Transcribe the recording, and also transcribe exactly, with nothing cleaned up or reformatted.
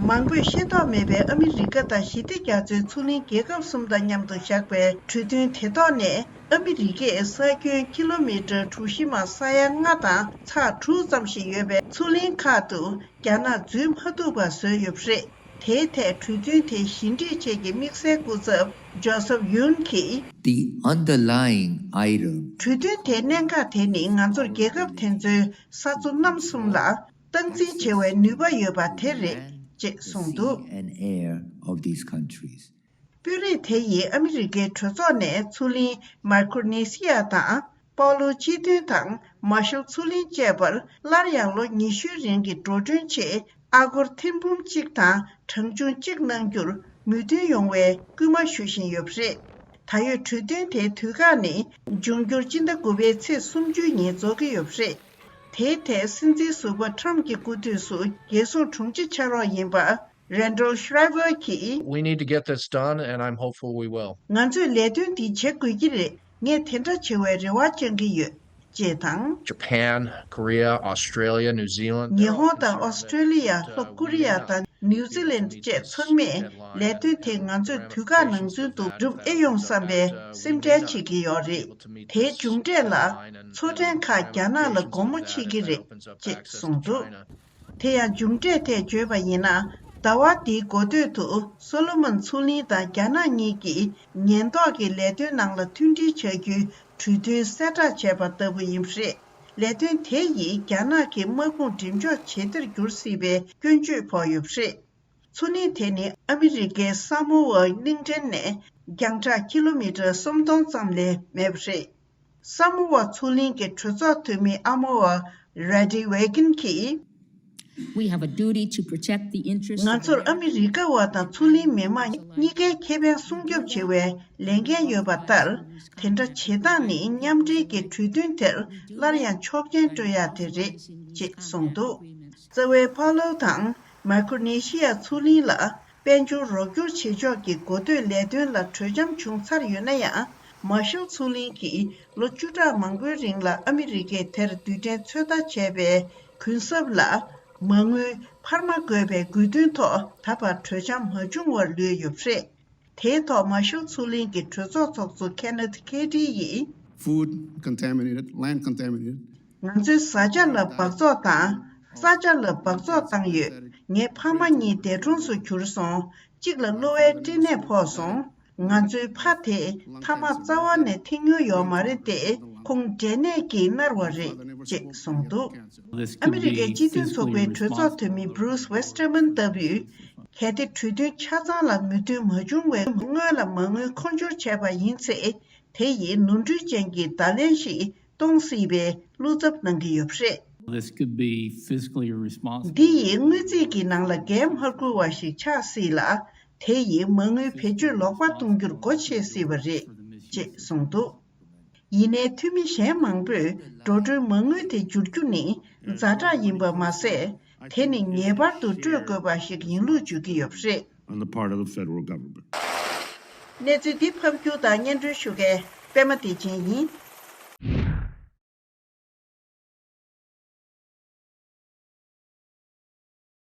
མང་པོས་ཤེས་རྟོགས་མེད་པའི་ཨ་མི་རི་ཀ་དང་ཞི་བདེ་རྒྱ་མཚོའི་མཚོ་གླིང་རྒྱལ་ཁབ་གསུམ་དང་མཉམ་དུ་བཞག་པའི་གྲོས་མཐུན་དེ་ཐོག་ནས། ཨ་མི་རི་ཀས་ས་ཁྱོན་ཀི་ལོ་མི་ཊར་གྲུ་བཞི་མ་ས་ཡ་ལྔ་དང་ཚེག་དྲུག་ཙམ་ཞིག་ཡོད་པའི་མཚོ་གླིང་ཁག་ཏུ་རྒྱ་ནག་འཛུལ་མ་ཐུབ་པ་བཟོས་ཡོད་པ་རེད། དེའི་ཐད་གྲོས་མཐུན་དེ་ཞི་འགྲིག་ཆེད་ཀྱི་དམིགས་བསལ་སྐུ་ཚབ་ཇོ་སབ་ཡུན་གྱིས། The underlying item གྲོས་མཐུན་དེའི་གནད་འགག་དེ་ནི་ང་ཚོར་རྒྱལ་ཁབ་དེ་ཚོའི་ས་མཚོ་གནམ་གསུམ་ལ་སྟངས་འཛིན་བྱེད་པའི་ནུས་པ་ཡོད་པ་དེ་རེད་ཅེས་གསུངས་འདུག། Sea and air of these countries. དཔོན་རིགས་དེ་ཡིས་ཨ་མི་རི་ཀའི་གྲོས་ཚོགས་ནས་མཚོ་གླིང་མཱི་ཀྲོ་ནེ་ཤི་ཡ་དང་པའོ་ལོ་སྤྱི་མཐུན་དང་མར་ཤལ་མཚོ་གླིང་བཅས་པར་སླར་ཡང་ལོ་ཉི་ཤུའི་རིང་གི་འགྲོ་གྲོན་ཆེད་ཨ་སྒོར་ཐེར་འབུམ་གཅིག་དང་གྲངས་ཆུང་གཅིག་གནང་རྒྱུར་མོས་མཐུན་ཡོང་བའི་སྐུལ་མ་ཞུ་བཞིན་ཡོད་པ་རེད། ད་ཡོད་གྲོས་མཐུན་དེའི་དུས་བཀག་ནི་འབྱུང་འགྱུར་སྤྱི་ཟླ་དགུ་པའི་ཚེས་སུམ་ཅུའི་ཉིན་རྫོགས་ཀྱི་ཡོད་པ་རེད། དེའི་ཐད་སྲིད་འཛིན་ཟུར་པ་ཁྲམ་གྱི་སྐུ་དུས་སུ་རྒྱལ་སྲུང་དྲུང་ཆེ་ཕྱག་རོགས་ཡིན་པ་Randall Shriver གྱིས། We need to get this done, and I'm hopeful we will. ང་ཚོས་ལས་དོན་འདི་བྱེད་དགོས་ཀྱི་རེད། ངས་དེ་འདྲ་བྱེད་པའི་རེ་བ་བཅང་གི་ཡོད། ཅེས་དང་། Japan, Korea, Australia, New Zealand, ཉི་ཧོང་དང་ཨོ་སི་ཀྲོ་ལི་ཡ། ལྷོ་ཀོ་རི་ཡ་དང་ནིའུ་ཛི་ལན་བཅས་ཚང་མས་ལས་དོན་དེ་ང་ཚོས་དུས་བཀག་ནང་ཚུན་དུ་འགྲུབ་ཨེ་ཡོང་བསམ་པའི་སེམས་ཁྲལ་བྱེད་ཀྱི་ཡོད་རེད། དེའི་མཇུག་འབྲས་ལ་མཚོ་ཕྲན་ཁག་རྒྱ་ནག་ལ་སྒོ་མོ་ཕྱེ་གི་རེད་ཅེས་གསུངས་འདུག། དེ་ཡང་མཇུག་འབྲས་ཐད་བརྗོད་པ་ཡིན་ན། ཟླ་བ་འདིའི་འགོ་སྟོད་དུ་སོ་ལོ་མོན་མཚོ་གླིང་དང་རྒྱ་ནག་གཉིས་ཀྱིས་ཉེན་རྟོག་གི་ལས་དོན་ནང་ལ་མཐུན་སྒྲིལ་བྱ་རྒྱུའི་གྲོས་མཐུན་གསལ་བསྒྲགས་བྱས་པ་ལྟ་བུ་ཡིན་པ་རེད། ལས་དོན་དེ་ཡིས་རྒྱ་ནག་གི་དམག་དཔུང་འགྲེམས་འཇོག་ཇེ་ཆེར་འགྱུར་སྲིད་པའི་སྐྱོན་བརྗོད་ཕོག་ཡོད་པ་རེད། མཚོ་གླིང་དེ་ནི་ཨ་མི་རི་ཀའི་ས་མོ་ཝ་གླིང་ཕྲན་ནས་རྒྱང་གྲགས་ཀི་ལོ་མི་ཊར་སུམ་སྟོང་ཙམ་ལས་མེད་པ་རེད། ས་མོ་ཝ་མཚོ་གླིང་གི་གྲོས་ཚོགས་འཐུས་མི་ཨ་མོ་ཝ་རེ་ཌི་ཝེ་གིན་གྱིས། We have a duty to protect the interests of ང་ཚོར་ཨ་མི་རི་ཀ་བ་དང་མཚོ་གླིང་མི་དམངས་གཉིས་ཀའི་ཁེ་ཕན་སྲུང་སྐྱོབ་བྱེད་པའི་ལས་འགན་ཡོད་པ་ལྟར། དེ་འདྲ་བྱེད་སྟངས་ནི་མཉམ་འབྲེལ་གྱི་གྲོས་མཐུན་དེར་སླར་ཡང་ཆོག་མཆན་སྤྲོད་ཡག་དེ་རེད་ཅེས་གསུངས་འདུག། རྩ་བའི་ཕ་ལོ་དང་མཱི་ཀྲོ་ནེ་ཤི་ཡ་མཚོ་གླིང་ལ། དཔལ་འབྱོར་རོགས་སྐྱོར་བྱེད་ཕྱོགས་ཀྱི་འགོ་སྟོད་ལས་དོན་ལ་གྲོས་འཆམ་བྱུང་ཚར་ཡོད་ན་ཡང་། མར་ཤལ་མཚོ་གླིང་གིས་ལོ་བཅུ་ཕྲག་མང་པོའི་རིང་ལ་ཨ་མི་རི་ཀས་དེར་རྡུལ་ཕྲན་ཚོད་ལྟ་བྱས་པའི་གུན་གསབ་ལ་མ་དངུལ་འཕར་མ་དགོས་པའི་དགོས་འདུན་ཐོག་ད་བར་གྲོས་འཆམ་མ་བྱུང་བར་ལུས་ཡོད་པ་རེད། དེའི་ཐོག་མར་ཤལ་མཚོ་གླིང་གི་གྲོས་ཚོགས་ཚོགས་གཙོ་ཁེ་ནེཐ་ཁེ་ཏི་ཡིས། Food contaminated, land contaminated. ང་ཚོའི་བཟའ་བཅའ་ལ་འབག་བཙོག་དང་། ས་ཆ་ལ་འབག་བཙོག་བཏང་ཡོད། ངའི་ཕ་མ་གཉིས་འདས་གྲོངས་སུ་གྱུར་སོང་། གཅིག་ལ་གློ་བའི་སྐྲན་ནད་ཕོག་སོང་། ང་ཚོའི་ཕ་དེ་ཐ་མག་རྩ་བ་ནས་འཐེན་མྱོང་ཡོད་མ་རེད་དེ། ཁོང་འབྲས་ནད་ཀྱིས་མནར་བ་རེད་ཅེས་གསུངས་འདུག། ཨ་མི་རི་ཀའི་སྤྱི་མཐུན་ཚོགས་པའི་གྲོས་ཚོགས་འཐུས་མི་Bruce Westerman ལྟ་བུས། གལ་ཏེ་གྲོས་མཐུན་ཆ་ཚང་ལ་མོས་མཐུན་མ་བྱུང་བའི་སྔོན་ལ་མ་དངུལ་མཁོ་སྦྱོར་བྱས་པ་ཡིན་ཚེ། དེ་ཡིས་ནོར་འཁྲུལ་ཅན་གྱི་བརྡ་ལན་ཞིག་གཏོང་སྲིད་པའི་བློ་འཚབ་གནང་གི་ཡོད་པ་རེད། This could be fiscally irresponsible. འདི་ཡིས་དངུལ་རྩིས་ཀྱི་ནང་ལ་འགན་མ་འཁུར་བ་ཞིག་ཆགས་སྲིད་ལ། དེ་ཡིས་མ་དངུལ་བེད་སྤྱོད་ལོག་པ་གཏོང་རྒྱུར་སྒོ་ཕྱེ་སྲིད་པ་རེད་ཅེས་གསུངས་འདུག། ཡིན་ནའི་འཐུས་མི་གཞན་མང་པོས་འགྲོ་གྲོན་མ་དངུལ་དེ་བསྒྱུར་རྒྱུ་ནི་ཛ་དྲག་ཡིན་པ་མ་ཟད། དེ་ནི་ངེས་པར་དུ་སྤྲོད་དགོས་པ་ཞིག་ཡིན་ལུགས་བརྗོད་ཀྱི་ཡོད་པ་རེད། On the part of the federal government. གནས་ཚུལ་འདི་ཕབ་སྒྱུར་དང་སྙན་སྒྲོན་ཞུ་མཁན་པད་མ་བདེ་ཆེན་ཡིན།